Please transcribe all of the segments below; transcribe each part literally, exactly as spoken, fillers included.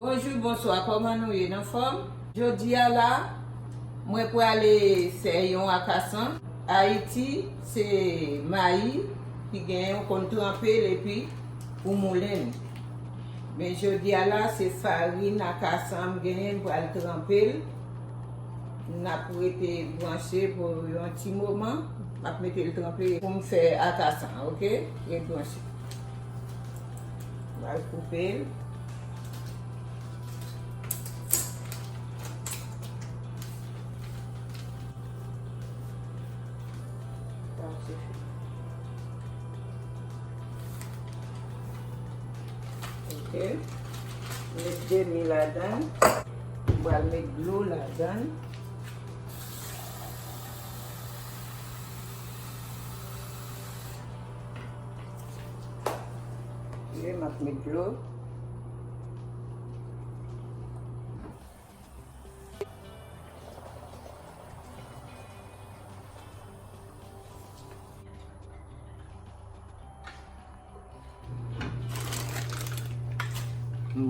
Bonjou, bonswa, kòman nou ye? N anfòm? Jodi a la, mwen prale fè yon akasan. Ayiti, se mayi ki genyen, ou konn tranpe l epi ou moulen l. Men jodi a la, se farin akasan m genyen, m pral tranpe l. N ap rete branche pou yon ti moman. M ap mete l tranpe pou m fè akasan, oke? Ret branche. M pral koupe l. Ok. Met demi ladan. M pral met dlo ladan. Ok, m ap met dlo.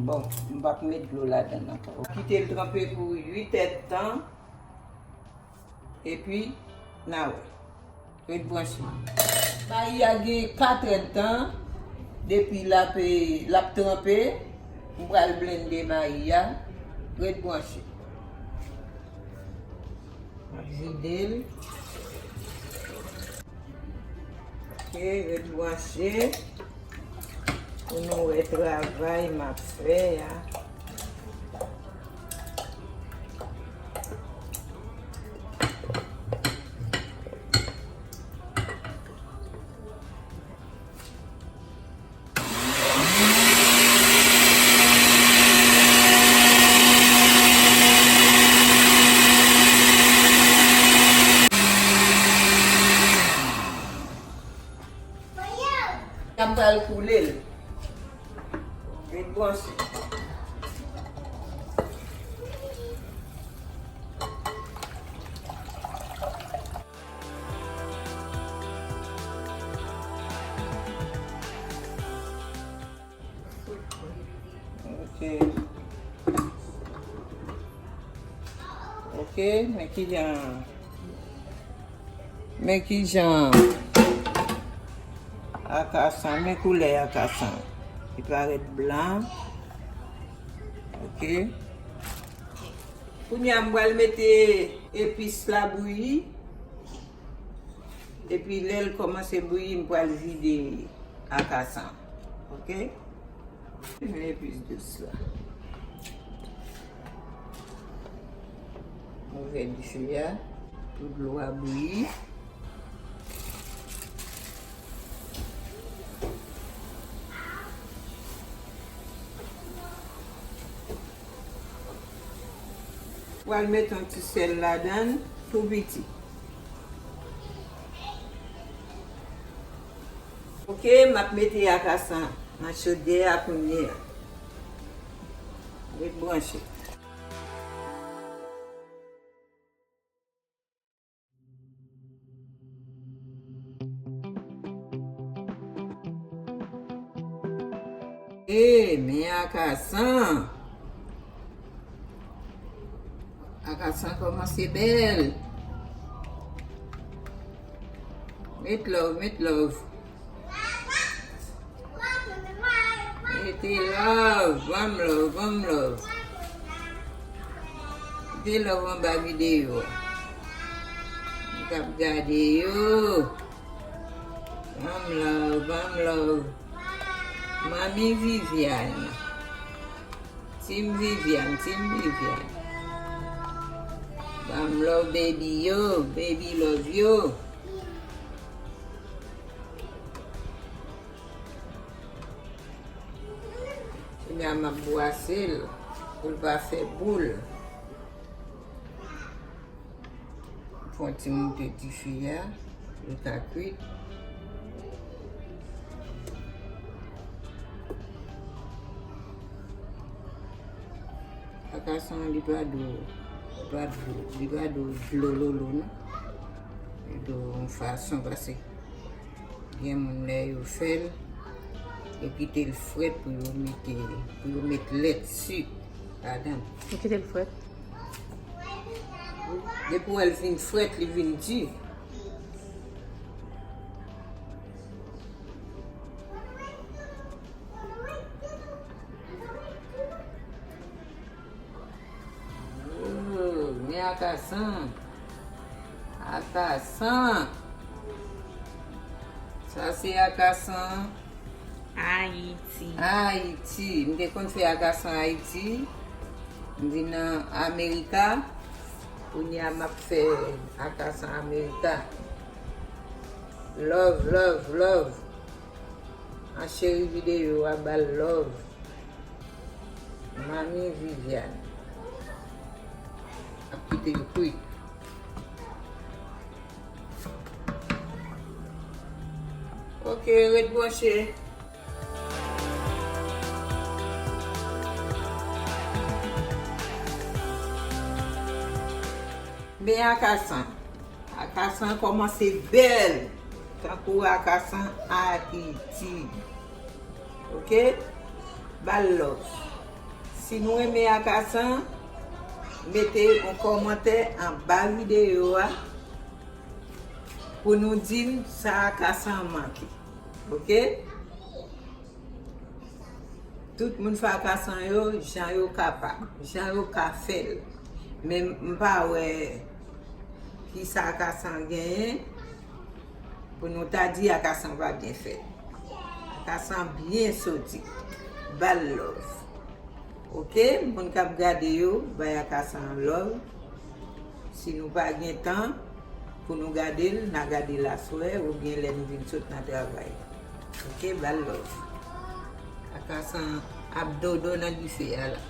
Bon, m p ap met dlo ladan l ankò. Kite l tranpe pou uit èdtan. Epi, n a wè. Ret branche. Mayi a gen kat èdtan depi l ap, l ap tranpe. M pral blende mayi a. Ret branche. M ap vide l. Ok, ret branche. Pou nou wè travay m ap fè a. N ap pral koule l. Ret branche. Ok. Ok, men kijan, men kijan akasan, men koulè akasan. Li parèt blan. Ok. Kounye a, m pral mete epis la bouyi. Epi, lè l kòmanse bouyi, m pral vide akasan. Ok? Men epis dous la. Ouvè dife a. Pou dlo a bouyi. Pral met yon ti sèl ladan l, tou piti. Ok, m ap mete akasan nan chodyè a kounye a. Ret branche. E, men akasan. Akasan kòmanse bèl. Met love, met love. Mete love, ban m love, ban m love. Mete love anba videyo a. Mwen k ap gade yo. Ban m love, ban m love. Manmi Viviane. Team Viviane, Team Viviane. Ban m love baby yo, baby love yo. Kounye a m ap bwase l pou l pa fè boul. Fè yon ti moute dife a, pou l ka kwit. Akasan an, li pa dou, li pa dou, li pa dou dlo lolo non. Li dou yon fason, paske gen moun lè yo fè l, yo kite l frèt pou yo mete, pou yo met lèt, sik. Ladan. Ou kite l frèt. Depi w wè l vin frèt, li vin di. Oh, men akasan. Akasan. Sa se akasan. Ayiti. Ayiti. M te konn fè akasan Ayiti. M vin nan Amerika. Kounye a m ap fè akasan Amerika. Love, love, love. An cheri videyo a, ba l love. Manmi Viviane ap kite l kwi. Ok, ret branche. Men akasan. Akasan kòmanse bèl. Tankou akasan Ayiti. Ok? Ba l love. Si nou renmen akasan, mete yon kòmantè anba videyo a pou nou di n sa akasan an manke. Ok? Tout moun fè akasan yo jan yo kapab, jan yo ka fè l. Men m pa wè kisa akasan genyen pou nou ta di akasan pa byen fèt. Akasan byen soti. Ba l love. Ok, moun k ap gade yo, bay akasan an love. Si nou pa gen tan pou nou gade l, n a gade l aswè oubyen lè nou vin sot nan travay. Ok, ba l love. Akasan ap dodo nan dife a la.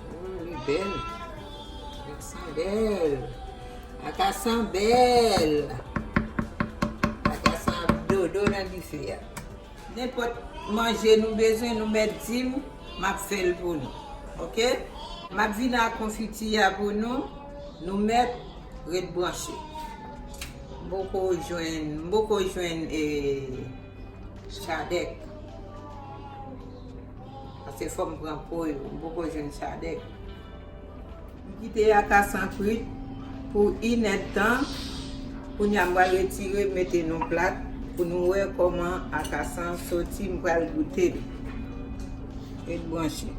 Oh, li bèl. Akasan bèl. Akasan bèl. Akasan ap dodo nan dife a. Nenpòt manje nou bezwen, nou mèt di m, m ap fè l pou nou. Ok? M ap vin ak konfiti a pou nou. Nou mèt ret branche. M poko jwenn, m poko jwenn, eh, chadèk. Paske fò m pran po yo, m poko jwenn chadèk. M kite akasan kwit pou inèdtan. Kounye a m pral retire, mete nan plat pou nou wè kòman akasan soti. M pral goute l. Ret branche.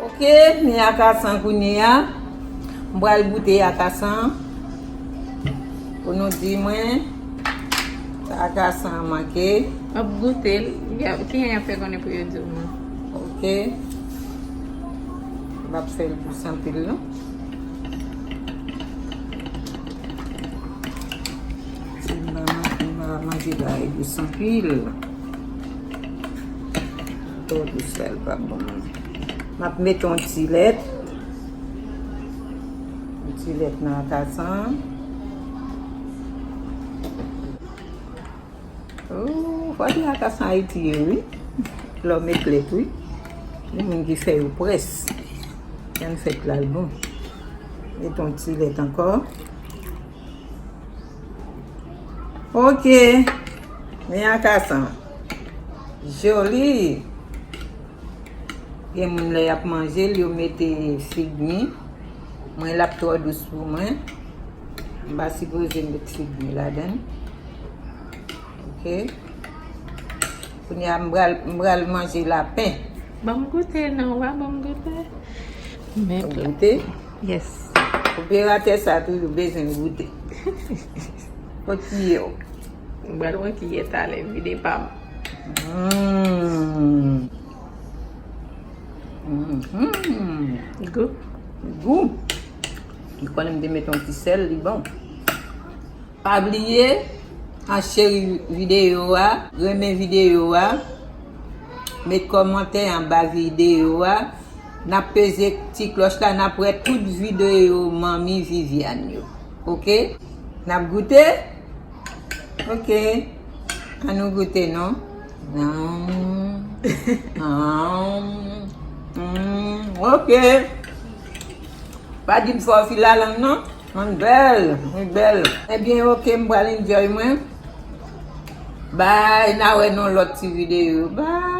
Ok, men akasan kounye a. M pral goute akasan. Pou nou di mwen, sa akasan an manke. M ap goute l. Kijan y ap fè konnen pou yo di w non? Ok. M ap fè l dous anpil non. Si m pa man-, m pa manje bagay dous anpil. Twò dous la, l pa bon. M ap mete yon ti lèt. Yon ti lèt nan akasan. Ooh, fò di akasan Ayiti ye, wi. Lè w met lèt, wi. Gen moun ki fè yo près. Ann fèt la l bon. Met yon ti lèt ankò. Ok. Men akasan. Joli. Gen moun lè y ap manje l, yo mete figmi. Mwen, l ap twò dous pou mwen. M pa sipoze met figmi ladan l. Ok. Kounye a, m pral, m pral manje lapen. Ban m goute non, w a ban m goute. Ou goute? Yes. Operatè sa toujou bezwen goute. Kot kiyè w? M pral pran kiyè talè, vide pa m. Mm. Mhm. Gou. Gou. Li konnen m te met yon ti sèl, li bon. Pa bliye, an cheri videyo a, renmen videyo a, met kòmantè anba videyo a. N ap peze ti klòch la, n ap wè tout videyo Manmi Viviane yo. Ok? N ap goute? Ok. Ann nou goute non. Mm. Mm. Mm. Ok. Pa di m fò fi lalang non. Mwen bèl, mwen bèl. Ebyen, ok, m pral enjoy mwen. Bye, n a wè nan lòt ti videyo. Bye.